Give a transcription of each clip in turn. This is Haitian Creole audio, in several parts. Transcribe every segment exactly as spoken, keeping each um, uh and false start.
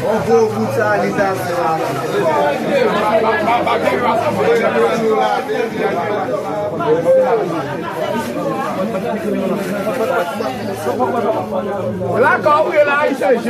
On gwo bout salitasyon. Lakay ou ye la, I C G.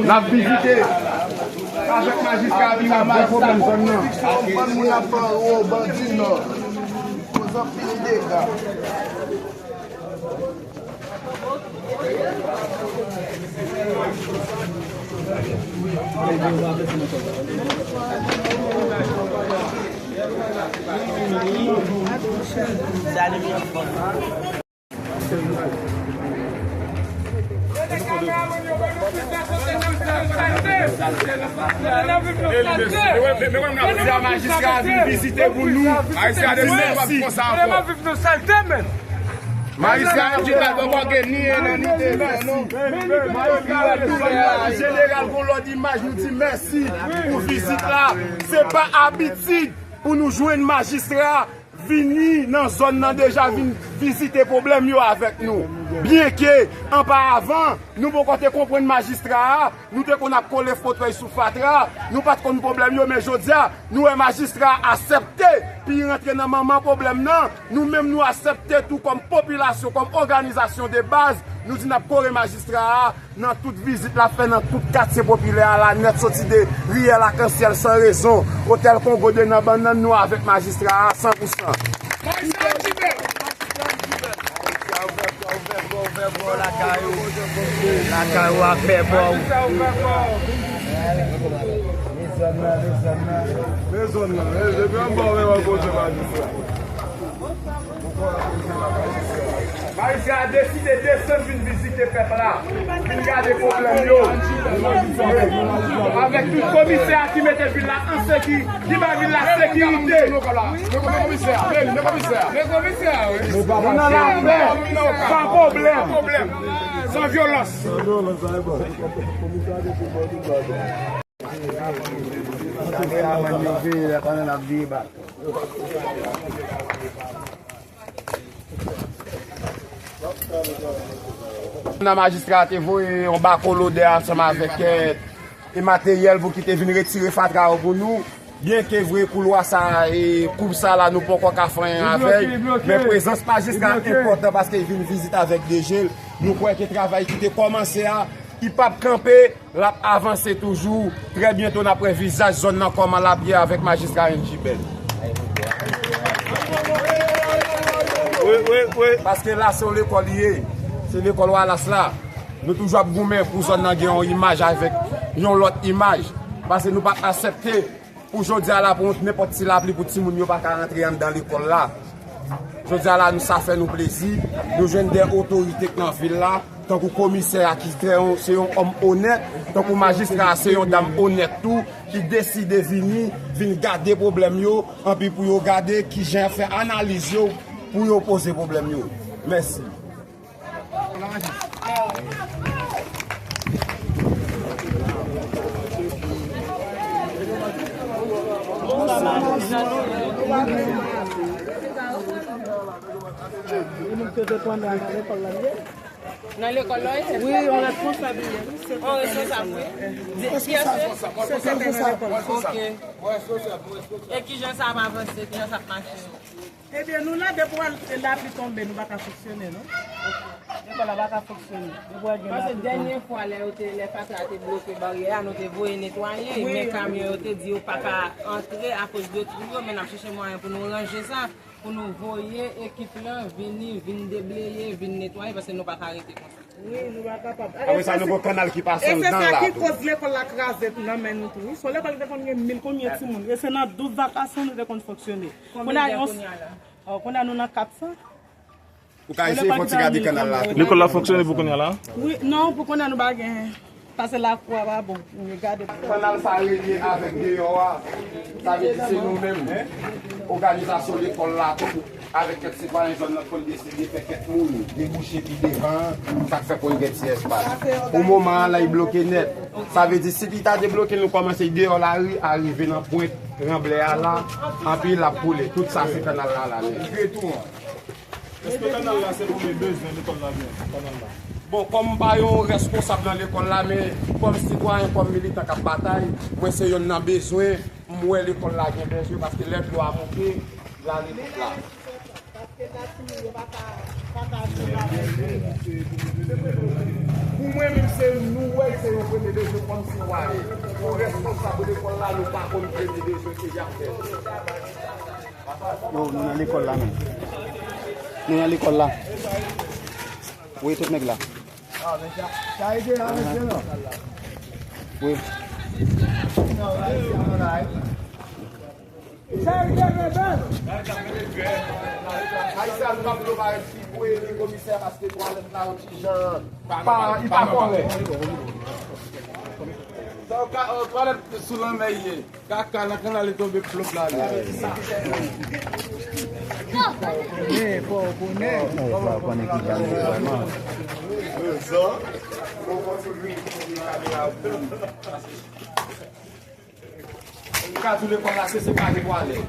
N ap vizite avèk majistra vin ap gade pwoblèm zòn nan. Yon bann moun ap fè anwo bandi nò. Koz anpil dega. Majistra vin vizite pou nou. Majistra desann, nou p ap konsa ankò. Majistra an di pa poko gen ni en an ni de men non. Majistra an di jeneral gon lòt imaj, nou di mèsi pou vizit la. Se pa abitid pou nou jwenn majistra vini nan zòn nan deja vin vizite pwoblèm yo avèk nou. Byenke anparavan nou poko te konprann majistra a, nou te konn ap kole fotèy sou fatra, nou pa t konn pwoblèm yo, men jodi a nou wè majistra a aksepte pou l rantre nan manman pwoblèm nan. Nou menm nou aksepte tou kòm popilasyon, kòm òganizasyon de baz, nou di n ap kore majistra a nan tout vizit l ap fè nan tout katye popilè a la nèt, soti de riyèl Akansyèl, San Rezon, Otèl Kongo de nan Bannann, nou avèk majistra a san pou san. Lakay ou, lakay ou ap fè bò. Mezon nan, mezon nan. Depi anba w menm an kote majistra. Majistra a deside desann vin vizite pèp la, vin gade pwoblèm yo. Avèk tout komisè a ki mete vil la an seki, ki bay vil la sekirite. Men komisè a, men komisè a. Men komisè a, wi. Nou nan lapè, san pwoblèm, san vyolans. Kameramann yo veye lè pandan n ap veye bal. Nan majistra a te voye yon bako lodè ansanm avèk, eh, e materyèl pou ki te vin retire fatra yo pou nou. Byenke vre koulwa sa e koub sa la nou poko ka fè anyen avè l, men prezans majistra a enpòtan paske l vin vizit avèk de je l. Nou kwè ke travay ki te kòmanse a, li p ap kanpe. L ap avanse toujou. Trè byento n ap wè vizaj zòn nan kòman l ap ye avèk majistra N J Bell. Wi, wi, wi. Paske la se yon lekòl li ye. Se lekòl Walas la. Nou toujou ap goumen pou zòn nan gen yon imaj avèk yon lòt imaj. Paske nou p ap aksepte pou jodi a la pou nenpòt ti lapli pou timoun yo pa ka rantre anndan lekòl la. Jodi a la nou sa fè nou plezi, nou jwenn de otorite k nan vil la, tankou komisè a ki se yon, se yon òm onèt, tankou majistra a se yon dam onèt tou, ki deside vini, vin gade pwoblèm yo, anpi pou yo gade kijan fè analiz yo pou yo poze pwoblèm yo. Mèsi. Nan lekòl la, wi, se sa? Wi, yon responsab li ye, wi. Se yon responsab, wi. Kiyès se? Se sekretè nan lekòl. Ok. E kijan sa ap avanse? Kijan sa ap mache? Ebyen, nou la, depi w al, lapli tonbe, nou pa ka fonksyone, non. Lekòl la pa ka fonksyone. Depi w al gen lapli tonbe. Paske dènye fwa, lè yo te, lè fatra te bloke baryè a, nou te voye netwaye, men kamyon yo te di yo pa ka antre akoz de twou yo, men n ap chèche mwayen pou nou ranje sa, pou nou voye ekip lan vini, vin debleye, vin netwaye, paske nou pa ka rete konsa. Wi, nou pa kapab. Apre sa, nou gen kanal ki pase anndan la tou. E se sa ki koz lekòl la kraze nan men nou tou, wi. Se yon lekòl ki te konn gen mil konbyen timoun. E se nan douz vakasyon nou te konn fonksyone. Kounye a, yon, oh, kounye a nou nan kat san. Ou ka eseye fè yon ti gade kanal la tou. Lekòl la fonksyone pou kounye a la? Wi, non, pou kounye a nou pa gen. Pase lakou a pa bon. Nou gade. Kanal sa relye avèk deyò a. Sa vle di se nou menm, òganizasyon lekòl la tou, avèk kèk sitwayen zòn nan, konn deside fè kèk moun debouche pi devan, sa k fè konn gen ti espas. Pou moman an la, li bloke nèt. Sa vle di, si li ta debloke, nou kòmanse deyò lari a rive nan pwent ranblè a la, anpi l ap koule. Tout sa se kanal la la nèt. Èske kanal la se premye bezwen lekòl la gen? Kanal la. Bon, kòm m pa yon reskonsab nan lekòl la, men kòm sitwayen, kòm militan k ap batay, mwen se yonn nan bezwen m wè lekòl la gen bezwen, paske lè dlo a monte, l ale tout la. Pou mwen menm, se nou wè se yon premye bezwen kòm sitwayen. Yon reskonsab lekòl la, nou pa konn premye bezwen ke y ap fè. Yo, nou nan lekòl la menm. Nou nan lekòl la. Wi, tout nèg la. Wi. Ayisyen, nou pa vle parèt pi vre, ni komisè, paske twalèt la yon ti jan pa, li pa kòrèk. Sa, twalèt sou lanmè ye. Kaka nan kanal li tonbe plop la li. Konnen, fò w konnen. Ou ka di lekòl la se, se pa gen twalèt.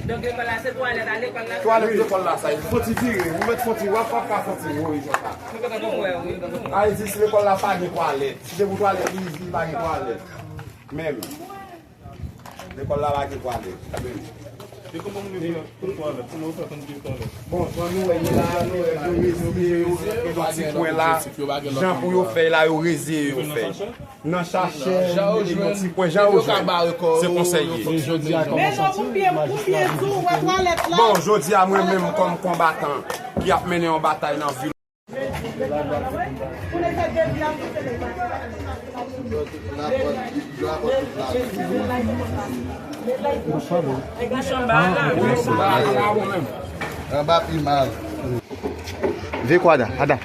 Donk lekòl la se twalèt a lekòl la? Twalèt lekòl la sa, fò ti vire, ou mèt fò ti, w ap, w ap ka fò ti woye konsa. Nou wè, wi. Ayiti, si lekòl la pa gen twalèt, si se pou twalèt, li, li pa gen twalèt. Menm. Lekòl la pa gen twalèt. E kòman moun yo fè pou twalèt? Kòman yo fè pou gen twalèt? Bon, jan nou wè yo la, nou wè yo reziye yo nan kèk ti kwen la. Jan pou yo fè la, yo reziye yo fè. Nan chachè, yo gen yon ti kwen, jan yo jwenn. Se konsa l ye. Men non, pou byen, pou byen di w wè twalèt la. Bon, jodi a, mwen menm kòm konbatan ki ap mennen yon batay nan vil. Anba pi mal. Vekwa da, ada.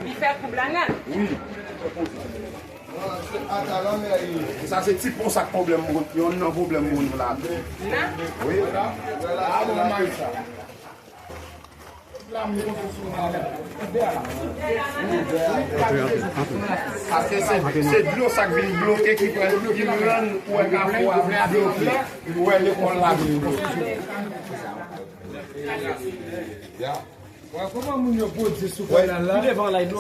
Li fè koub la nèt. Wi. Sa se ti pon sa k pwoblèm moun, yonn nan pwoblèm moun la. Nan? Wi. Paske se, se dlo sa k vin bloke ki fè, ki rann ou wè kafou a vin bloke. Ou wè lekòl la vin bloke. Ya. Wè, kòman moun yo bwodye sou kanal la?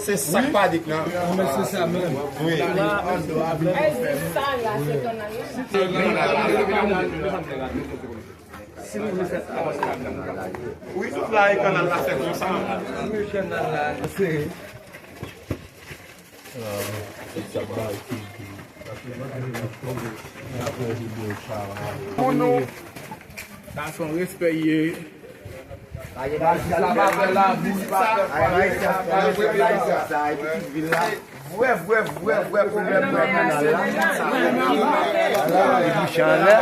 Se sa k pa dik lan. Anben, se sa menm. Wi. Èske sa la, se kanal la? Wi, tout la, e kanal la fè konsa. Kanal la, se Pou nou. Sa se yon respè ye. Majistra pa fè labou, li pa fè fwa. Vre, vre, vre, vre pwoblèm nan kanal la. Bouch anlè.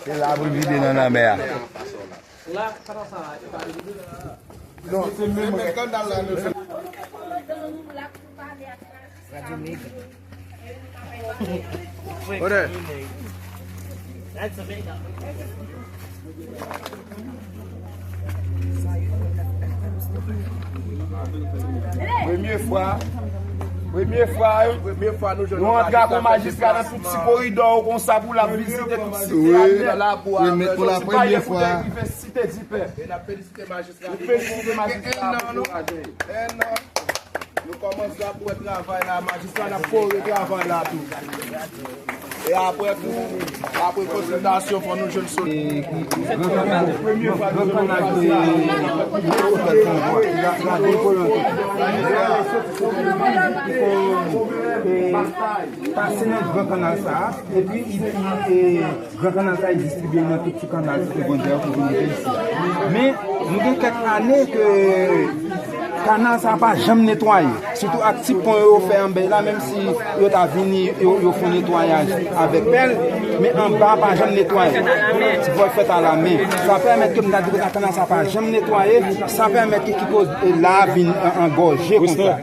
Se la pou l vide nan lanmè a. Non, se menm kanal la nou fè. Premye fwa, premye fwa, premye fwa nou jwenn nou antre ak yon majistra nan tout ti koridò konsa pou l ap vizite tout site a, labou a, pou la premye fwa. Site Dipè. E n ap felisite majistra. Nou felisite majistra pou kouraj li. Nou kòmanse ap wè travay la, majistra, n ap kore travay la tou. E apre tou, apre konsiltasyon, fò nou jwenn solisyon. Gran kanal, gran kanal ki, ki, ki, ki, ki, ki, ki, ki, ki, ki, ki, pase nan gran kanal sa a, epi, epi, e, gran kanal sa a, e distribye nan tout ti kanal segondè yo ki vin rive isi a. Men, nou gen kèk ane ke kanal sa a pa janm netwaye. Sitou ak ti pon yo fè anbèy la, menm si yo ta vini, yo, yo fè yon netwayaj avèk pèl, men anba a pa janm netwaye. Ti vòl fèt alamen. Sa pèmèt ke m ta di konsa kanal sa a pa janm netwaye, sa pèmèt ke ki koz, e, la a vin an, angòje konsa.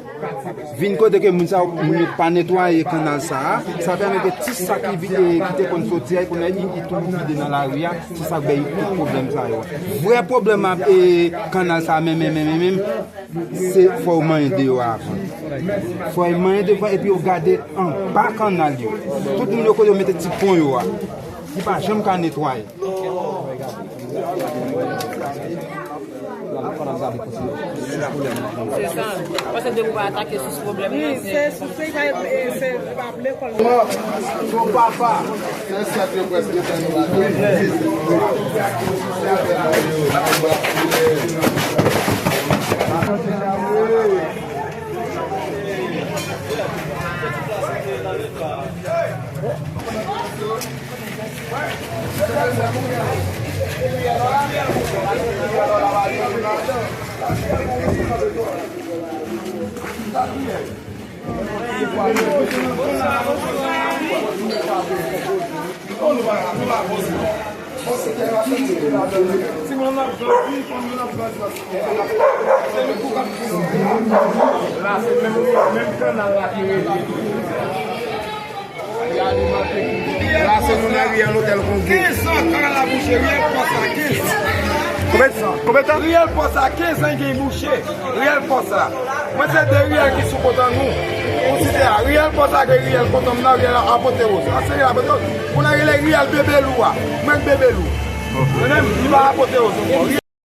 Vin kote ke moun sa yo, moun yo pa netwaye kanal sa a, sa pèmèt ke ti sa ki vi-, e, ki te konn soti a, kounye a, li, li tou vide nan lari a, se sa k bay tout pwoblèm sa yo. Vrè pwoblèm a, e, kanal sa a, menm, menm, menm, menm, se fò yo manyen deyò avan. Fò yo manyen devan epi yo gade anba kanal yo. Tout moun yo kote yo mete ti pon yo a. Li pa janm ka netwaye. Se sa. Paske depi w pa atake sous pwoblèm nan, se sous li pa, se pa vle kòl. Son papa. La, se nou nan riyèl Otèl Kongo. Kenz an, kanal la bouche, riyèl Pòs la, kenz an. Konbyen, konbyen tan? Riyèl Pòs la, kenz an, li gen bouche. Riyèl Pòs la. Mwen se de riyèl ki sou kont an nou. Ou site a, riyèl Pòs la, gen riyèl Kotonm nan, riyèl Apotewoz. An se riyèl Apotewoz. Ou nan rele riyèl Bebe Lou a. Mwen Bebe Lou. Mwen menm, li pa Apotewoz ankò.